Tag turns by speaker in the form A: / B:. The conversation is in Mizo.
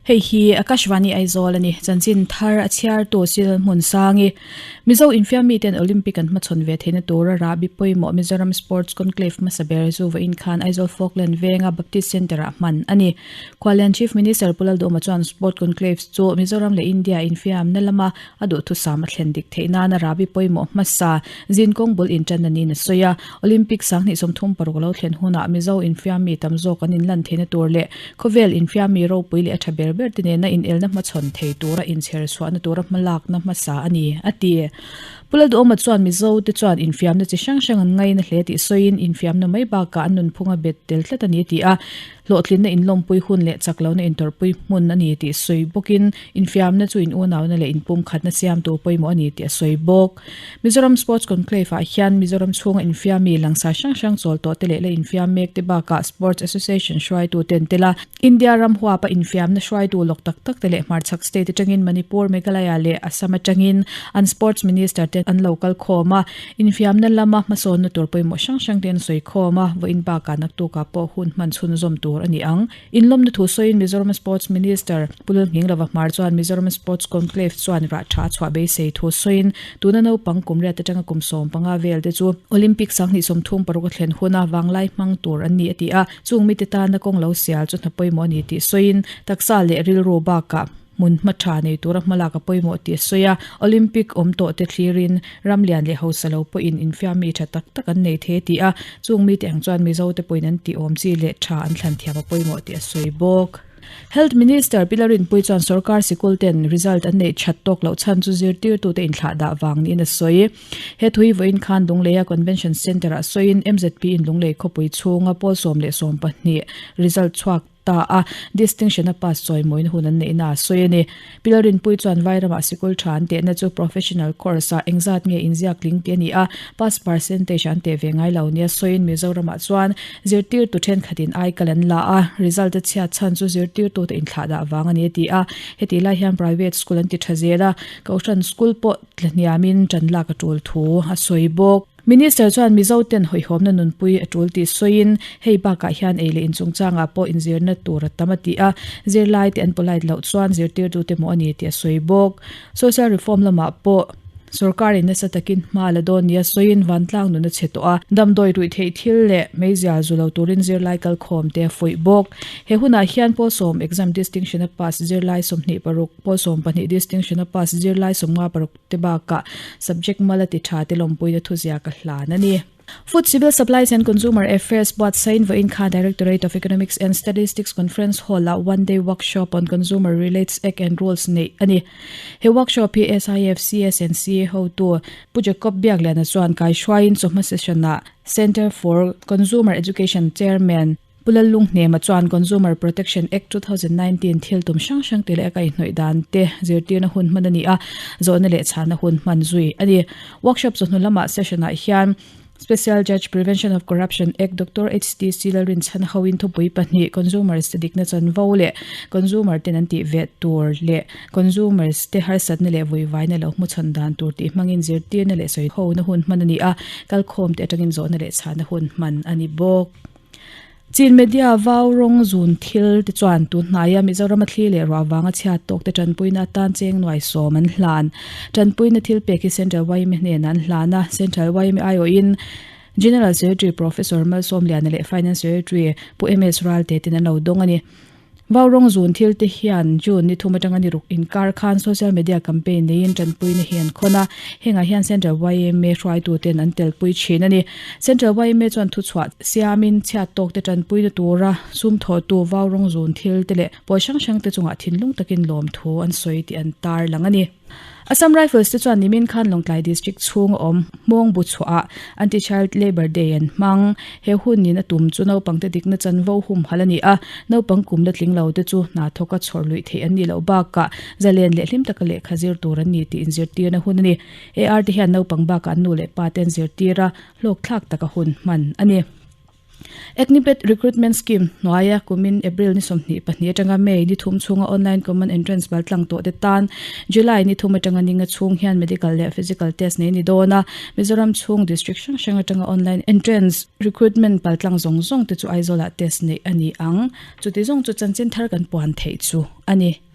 A: Hei hi Akashvani Aizawl a ni. Chanchin thar a chhiartu Cyril Hmunsangi. Mizo infiam miten Olympic an hmachhawn ve theihna tura rahbi pawimawh Mizoram Sports Conclave hmasa ber zu vawiin khan Aizawl Falkland venga Baptist Centre-ah hman a ni. Khualian Chief Minister Pu Lalduhma chuan Sport Conclave chu Mizoram leh India infiamna lama a duhthusam a thlen dik theih nana rahbi pawimawh hmasa zinkawng bul inṭan a niin a sawi a. Olympic 2036 a lo thlen hunah Mizo infiam mi tam zawk an inlan theihna tur leh khawvel infiam mi ropui leh a ṭha ber ber te nena inelna hmachhawn thei tura inchher chhuahna tura hmalakna hmasa a ni, a ti. Pu Lalduhawma chuan Mizo te chuan infiamna chi hrang hrang an ngaina hle tih sawiin infiamna mai bakah an nunphung a bet tel tlat a ni a ti a. Hlawhtlinna inlawmpui hun leh chaklohna intawrhpui hmun a ni tih sawi bawkin infiamna chu in unauna leh inpumkhatna siamtu pawimawh a ni tih a sawi bawk. Mizoram Sports Conclave ah hian Mizoram chhunga infiammi langsar hrang hrang chawl tawh te leh la infiam mek te bakah Sports Association hruaitu ten tel a, India ram huapa infiamna hruaitu lawk tak tak te leh hmarchhak state atangin Manipur, Meghalaya leh Assam atangin an Sports Minister te an lo kal khawm a. Infiamna lama hmasawnna tur pawimawh hrang hrang te an sawi khawm a, vawiin bakah naktukah pawh hun hman chhunzawm tur a ni ang. Inlawmna thu sawiin Mizoram Sports Minister Pu Lalnghinglova Hmar chuan Mizoram Sports Conclave chuan rah tha a chhuah beisei thu sawiin tuna naupang kum riat atanga kum 15 vel te chu Olympic 2036 a thlen huna vanglai hmang tur an ni a ti a, chung mite tana kawng lo sial chu hna pawimawh a ni tih sawiin taksa leh rilru bakah Hmun hma tha nei tura hmalak a pawimawh tih a sawi a, Olympic awm tawh te thlirin ram lian leh hausa lo pawhin infiam mi tha tak tak an nei thei a ti a, chung mite ang chuan Mizo te pawhin an tih awm chi leh tha an thlan thiam a pawimawh tih a sawi bawk. Health Minister Pi Larinpui chuan sorkar sikul ten result an neih that tawk loh chhan chu zirtirtute inthlah dah vang niin a sawi. He thu hi vawiin khan Lungleia Convention Centre-ah sawiin MZP in Lunglei khawpui chhunga pawl 12 result chhuak ta a, distinction a pass chawimawina hun an neihna a sawi a ni. Pi Lalrinpuii chuan Vairamah sikul tha an tehna chu professional course ah engzat nge inziak tling tih a ni a, pass percentage an teh ve ngai lo nia sawiin Mizoramah chuan zirtirtu thenkhatin aikal an la a, result a chhiat chhan chu zirtirtute inthlahdah vang a ni a ti a, hetih lai hian private school an ti tha zel a, Kohhran school pawh tlahniamin tan lak a tul thu a sawi bawk. Minister chuan Mizo ten hawihhawmna nunpui a tul tih sawiin, hei bakah hian ei leh in chungchangah pawh inzirna tur a tam a ti a, zirlai te an polite loh chuan zirtirtute maw a ni tih a sawi bawk. Social reform lamah pawh sorkarin nasa takin hma la dawn nia sawiin vantlang nun a chhe tawh a, damdawi ruih theih thil leh meizial zu lo turin zirlai kalkhawm te a fuih bawk. He hunah hian pawl sawm exam distinction a pass zirlai 26, pawl 12 distinction a pass zirlai 56, te bakah subject mala ti tha te lawmpuina thuziak a hlan a ni. Food Civil Supplies and Consumer Affairs buatsain vawiin kha Directorate of Economics and Statistics Conference Hall-ah One Day Workshop on Consumer Relates Act and Rules neih a ni. He workshop hi SIF CSNC hotu Pu Jacob Biakliana chuan kaihruaiin chawhma session-ah Centre for Consumer Education Chairman Pu Lallunghnema chuan Consumer Protection Act 2019 thil tum hrang hrang te leh a kaihhnawih dan te zirtirna hun hman a ni a, zawhna leh chhana hun hman zui a ni. Workshop chawhnu lamah session-ah hian Special Judge Prevention of Corruption Act Doctor HTC Lalrinchhan hoin thupui pahnih Consumers te dikna chanvo leh Consumer ten an tih ve tur leh Consumers te harsatna leh vuivaina lo hmuchhawn dan tur tih hmangin zirtirna leh sawihona hun hman a ni a, kalkhawm te atangin zawhna leh chhana hun hman a ni bawk. Chin media vau rawng zun thil te chuan tun hnaia Mizorama thli leh ruah vanga chhiat tawk te tanpuina atan cheng nuai sawm an hlan. Tanpuina thil pek hi Central YMA hnenah an hlan a, Central YMA aiawhin General Secretary Professor Malsawmliana leh Finance Secretary Pu MS Ralte ten an lo dawng a ni. Vau rawng zun thil te hian June ni thum atanga ni ruk inkar khan social media campaign neiin tanpuina hi an khawn a, hengah hian Central yma hruaitu ten an telpui thin a ni. Central yma chuan thuchhuah siamin chhiat tawk te tanpuina tura sum thawhtu vau rawng zun thil te leh pawi hrang hrang te chungah thinlung takin lawmthu an sawi tih an tarlang a ni. Assam Rifles te chuan nimin khan Lawngtlai District chhung a awm Hmawng bu chhuahah Anti-Child Labour Day an hmang. He hunin a tum chu naupangte dikna chanvo humhalh a ni a, naupang kum la tling lo te chu hna thawka chhawr luih theih an nih loh bakah zalen leh hlim taka lehkha zir tur an ni tih inzirtirna hun a ni. AR te hian naupang bakah an nu leh pa te an zirtir a, hlawkthlak taka hun hman a ni. Agnipath Recruitment Scheme hnuaia kumin April ni 22 atanga May ni thum chhunga online common entrance paltlang tawh te tan July ni thum atanga ninga chhung hian medical leh physical test nei ni dawn a. Mizoram chhung district hrang hrang atanga online entrance recruitment paltlang zawng zawng te chu Aizawl ah test neih a ni ang. Chuti zawng chu chanchin thar kan puan theih chu a ni.